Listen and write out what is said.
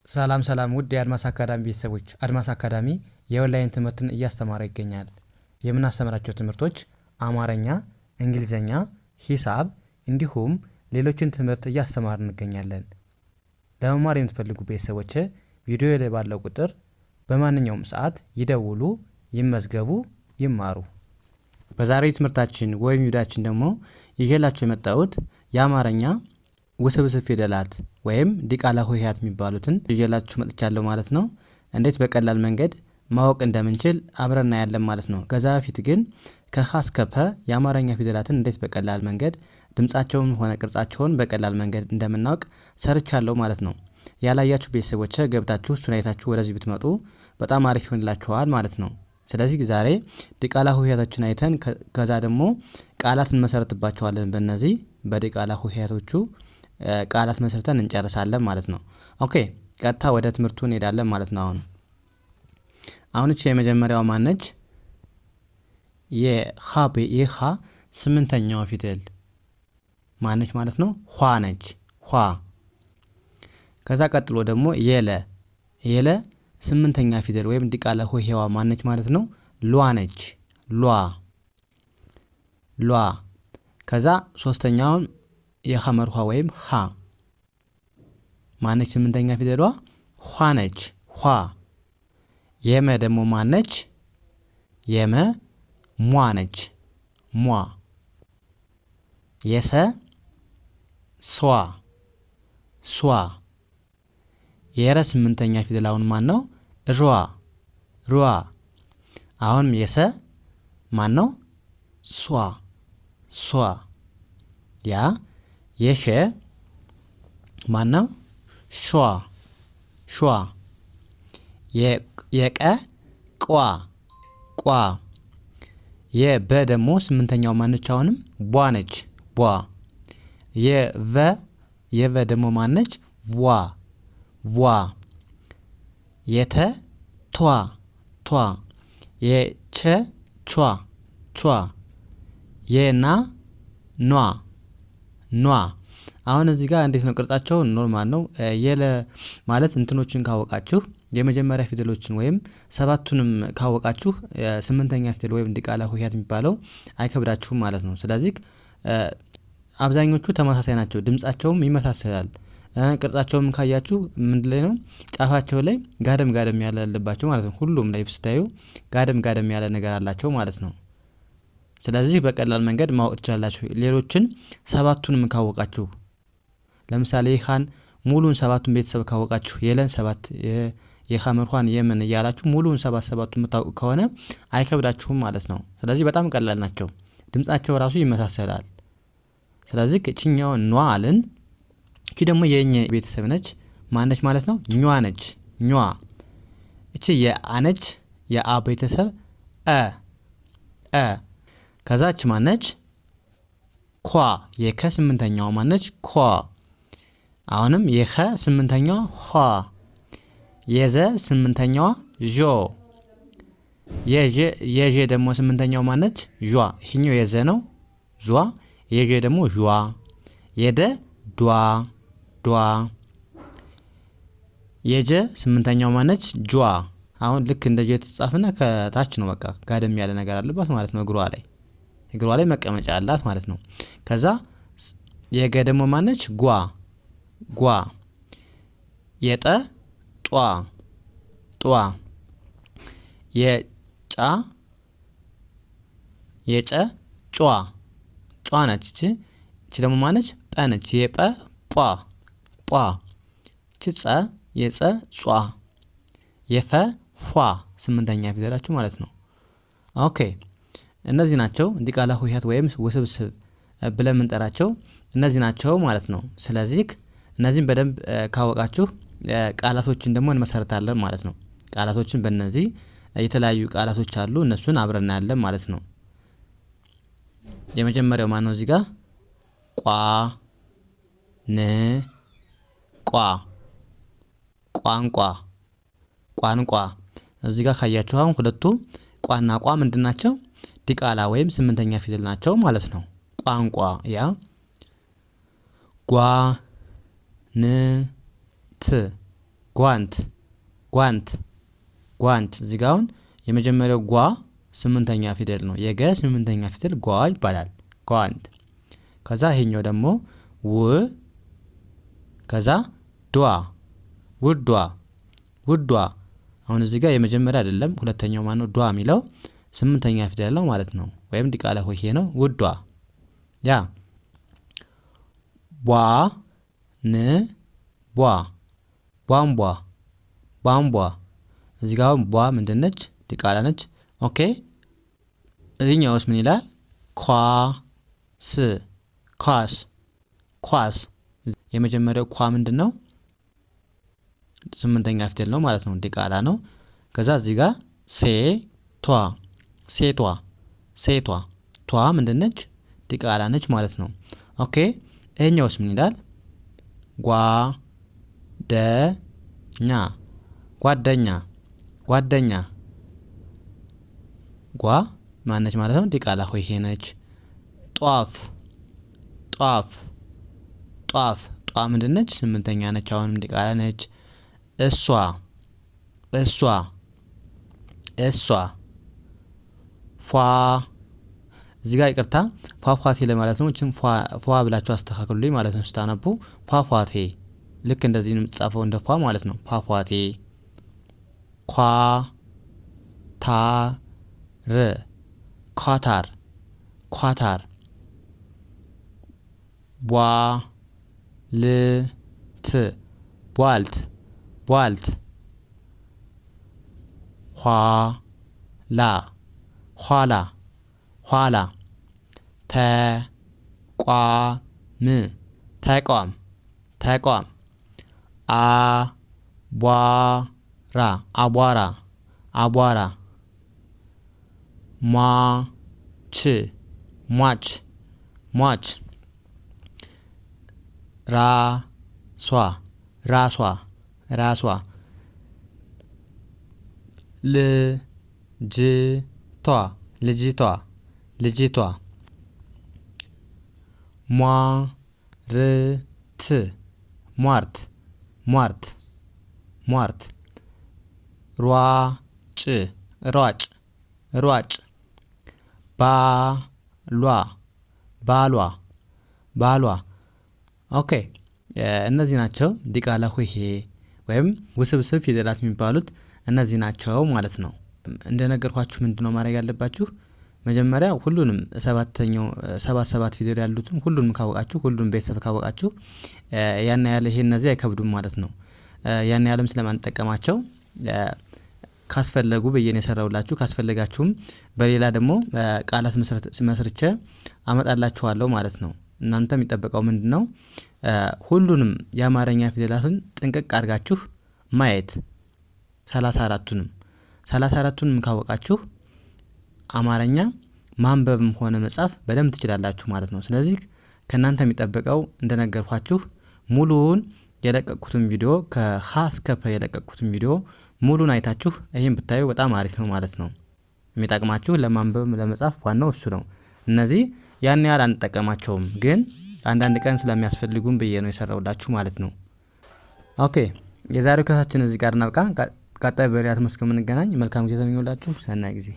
ሰላም ሰላም ውድ የአድማስ አካዳሚ ቤተሰቦች፣ አድማስ አካዳሚ የኦንላይን ትምህርትን እያስተማረ ይገኛል። የምናስተምራቸው ትምህርቶች አማርኛ፣ እንግሊዝኛ፣ ሂሳብ እንዲሁም ሌሎችን ትምህርት እያስተማርን እንገኛለን። ለመማር የምትፈልጉ ቤተሰቦች ቪዲዮ ላይ ባለው ቁጥር በማንኛውም ሰዓት ይደውሉ፣ ይመዝገቡ፣ ይማሩ። በዛሬው ትምህርታችን ወይም ቪዲዮአችን ደግሞ ይዤላችሁ የመጣሁት የአማርኛ ውስብስብ ፊደላት ወይም ዲቃላ ሆሄያት የሚባሉትን ይዤላችሁ መጥቻለሁ ማለት ነው። እንዴት በቀላል መንገድ ማወቅ እንደምንችል አብረን እናያለን ማለት ነው። ከዛ በፊት ግን ከሀ እስከ ፐ የአማርኛ ፊደላትን እንዴት በቀላል መንገድ ድምጻቸውን ሆነ ቅርጻቸውን በቀላል መንገድ እንደምናውቅ ሰርቻለሁ ማለት ነው። ያላያችሁ ቤተሰቦች ገብታችሁ እሱን አይታችሁ ወደዚህ ብትመጡ በጣም አሪፍ ይሆንላችኋል ማለት ነው። ስለዚህ ዛሬ ዲቃላ ሆሄያቶችን አይተን ከዛ ደግሞ ቃላት እንመሰረትባቸዋለን። በእነዚህ በዲቃላ ሆሄያቶቹ ቃላት መስርተን እንጨርሳለን ማለት ነው። Okay፣ ቀጥታ ወደ ትምህርቱ እንሄዳለን ማለት ነው። አሁን እቺ የመጀመሪያው ማነች? የሀ የሀ ስምንተኛው ፊደል ማነች ማለት ነው? ኋ ነች። ኋ። ከዛ ቀጥሎ ደግሞ የለ ስምንተኛ ፊደል ወይም ዲቃላ ሆሄዋ ማነች ማለት ነው? ሏ ነች። ሏ ሏ። ከዛ ሶስተኛውን የሐመር ኋ ወይም ሀ ማነች? ስምንተኛ ፊደሏ ኋ ነች። ኋ። የመ ደግሞ ማነች? የመ ሟ ነች። ሟ። የሰ ሷ ሷ። የረ ስምንተኛ ፊደል አሁን ማን ነው? ሯ ሯ። አሁንም የሰ ማን ነው? ሷ ሷ። ያ የሸ ማን ነው? ሿ ሿ። የቀ ቋ ቋ። የበ ደግሞ ስምንተኛው ማነች? አሁንም ቧ ነች። ቧ። የቨ ደግሞ ማነች? ቧ ቧ። የተ ቷ ቷ። የቸ ቿ ቿ። የና ኗ ኗ። አሁን እዚህ ጋር እንዴት ነው ቅርጻቸው? Normal ነው። የለ ማለት እንትኖችን ካወቃችሁ የመጀመሪያ ፊደሎችን ወይም ሰባቱንም ካወቃችሁ ስምንተኛ ፊደል ወይም ዲቃላ ሆሄያት የሚባለው አይከብዳችሁም ማለት ነው። ስለዚህ አብዛኞቹ ተመሳሳይ ናቸው፣ ድምጻቸውም ይመሳሰላል። ቅርጻቸውም ካያችሁ ምንድን ላይ ነው ጫፋቸው ላይ ጋደም ጋደም ያለ አለባቸው ማለት ነው። ሁሉም ላይ ስታዩ ጋደም ጋደም ያለ ነገር አላቸው ማለት ነው። ስለዚህ በቀላል መንገድ ማወቅ ትችላላችሁ። ሌሎችን ሰባቱንም ካወቃችሁ ለምሳሌ የሃን ሙሉን ሰባቱን ቤተሰብ ካወቃችሁ የለን ሰባት የሐመርኳን የምን እያላችሁ ሙሉን ሰባት ሰባቱን የምታውቁ ከሆነ አይከብዳችሁም ማለት ነው። ስለዚህ በጣም ቀላል ናቸው። ድምጻቸው ራሱ ይመሳሰላል። ስለዚህ እችኛው ኗ አልን። እቺ ደግሞ የኘ ቤተሰብ ነች። ማነች ማለት ነው? ኟ ነች። ኟ። እቺ የአነች የአ ቤተሰብ አ አ። ከዛች ማነች? ኳ። የከ ስምንተኛው ማነች? ኳ። አሁንም የኸ ስምንተኛዋ ኋ። የዘ ስምንተኛዋ ዦ። የዤ ደግሞ ስምንተኛው ማነች? ዧ። ይሄኛው የዘ ነው ዟ። የዤ ደግሞ ዧ። የደ ዷ ዷ። የጀ ስምንተኛው ማነች? ጇ። አሁን ልክ እንደ ጀ የተጻፍና ከታች ነው በቃ ጋደም ያለ ነገር አለባት ማለት ነው። እግሯ ላይ መቀመጫ አላት ማለት ነው። ከዛ የገ ደግሞ ማነች? ጓ ጓ። የጠ ጧ ጧ። የጫ የጨ ጯ ጯ ነች። እቺ እቺ ደግሞ ማነች? ጰ ነች። የጰ ጧ ጧ። እቺ ጸ የጸ ጿ። የፈ ፏ ስምንተኛ ፊደላችሁ ማለት ነው። Okay፣ እነዚህ ናቸው ዲቃላ ሆሄያት ወይም ውስብስብ ብለን የምንጠራቸው እነዚህ ናቸው ማለት ነው። ስለዚህ እነዚህን በደንብ ካወቃችሁ ቃላቶችን ደግሞ እንመሰርታለን ማለት ነው። ቃላቶችን በእነዚህ የተለያዩ ቃላቶች አሉ፣ እነሱን አብረን እናያለን ማለት ነው። የመጀመሪያው ማን ነው? እዚህ ጋር ቋ ን ቋ ቋንቋ ቋንቋ። እዚህ ጋር ካያችሁ አሁን ሁለቱ ቋና ቋ ምንድን ናቸው? ዲቃላ ወይም ስምንተኛ ፊደል ናቸው ማለት ነው። ቋንቋ ያ ጓ ን ት ጓንት ጓንት ጓንት። እዚህ ጋ አሁን የመጀመሪያው ጓ ስምንተኛ ፊደል ነው። የገ ስምንተኛ ፊደል ጓ ይባላል። ጓንት። ከዛ ይሄኛው ደግሞ ው፣ ከዛ ዷ፣ ውዷ ውዷ። አሁን እዚህ ጋር የመጀመሪያ አይደለም፣ ሁለተኛው ማነው? ዷ የሚለው ስምንተኛ ፊደል ነው ማለት ነው። ወይም ዲቃላ ሆሄ ነው። ውዷ። ያ ቧ ን ቧ፣ ቧንቧ ቧንቧ። እዚህ ጋር አሁን ቧ ምንድነች? ዲቃላ ነች። Okay፣ እዚህኛውስ ምን ይላል? ኳ ስ፣ ኳስ ኳስ። የመጀመሪያው ኳ ምንድን ነው? ስምንተኛ ፊደል ነው ማለት ነው። ዲቃላ ነው። ከዛ እዚህ ጋር ሴ ቷ፣ ሴቷ ሴቷ። ቷ ምንድነች? ዲቃላ ነች ማለት ነው። Okay፣ ይሄኛውስ ምን ይላል? ጓ ደ ኛ፣ ጓደኛ ጓደኛ። ጓ ማነች ማለት ነው? ዲቃላ ሆሄ ነች። ጧፍ ጧፍ ጧፍ። ጧ ምንድነች? ስምንተኛ ነች። አሁንም ዲቃላ ነች። እሷ እሷ እሷ። ፏ፣ እዚህ ጋር ይቅርታ፣ ፏፏቴ ለማለት ነው። እችን ፏ ብላችሁ አስተካክሉልኝ ማለት ነው ስታነቡ። ፏፏቴ ልክ እንደዚህ ነው የምትጻፈው፣ እንደ ፏ ማለት ነው። ፏፏቴ። ኳ ታ ር፣ ኳታር ኳታር። ቧ ል ት፣ ቧልት ቧልት። ኋ ላ፣ ኋላ ኋላ። ተ ቋ ም፣ ተቋም ተቋም። አ ቧ ራ፣ አቧራ አቧራ። ሟ ች፣ ሟች ሟች። ራ ሷ፣ ራሷ ራሷ። ል ጅ ቷ፣ ልጅቷ ልጅቷ። ሟ ር ት፣ ሟርት ሟርት ሟርት። ሯጭ ሯጭ ሯጭ። ባሏ ባሏ ባሏ። Okay፣ እነዚህ ናቸው ዲቃላ ሆሄ ወይም ውስብስብ ፊደላት የሚባሉት እነዚህ ናቸው ማለት ነው። እንደነገርኳችሁ ምንድነው ማድረግ ያለባችሁ? መጀመሪያ ሁሉንም ሰባተኛው ሰባት ሰባት ፊደል ያሉትን ሁሉንም ካወቃችሁ፣ ሁሉንም ቤተሰብ ካወቃችሁ ያን ያህል ይሄ እነዚህ አይከብዱም ማለት ነው። ያን ያህልም ስለማንጠቀማቸው ካስፈለጉ ብዬ ነው የሰራሁላችሁ። ካስፈለጋችሁም በሌላ ደግሞ ቃላት መስርቼ አመጣላችኋለሁ ማለት ነው። እናንተ የሚጠበቀው ምንድነው? ሁሉንም የአማርኛ ፊደላትን ጥንቅቅ አድርጋችሁ ማየት፣ 34ቱንም። 34ቱንም ካወቃችሁ አማርኛ ማንበብም ሆነ መጻፍ በደንብ ትችላላችሁ ማለት ነው። ስለዚህ ከእናንተ የሚጠበቀው እንደነገርኳችሁ ሙሉውን የለቀቅኩትን ቪዲዮ፣ ከሀ እስከ ፐ የለቀቅኩትን ቪዲዮ ሙሉን አይታችሁ ይህን ብታዩ በጣም አሪፍ ነው ማለት ነው። የሚጠቅማችሁ ለማንበብ ለመጻፍ ዋናው እሱ ነው። እነዚህ ያን ያህል አንጠቀማቸውም፣ ግን አንዳንድ ቀን ስለሚያስፈልጉን ብዬ ነው የሰራሁላችሁ ማለት ነው። Okay፣ የዛሬው ክላሳችን እዚህ ጋር እናብቃ። ቀጣይ በሌላ ትምህርት እስከምንገናኝ መልካም ጊዜ ተመኘሁላችሁ። ሰናይ ጊዜ።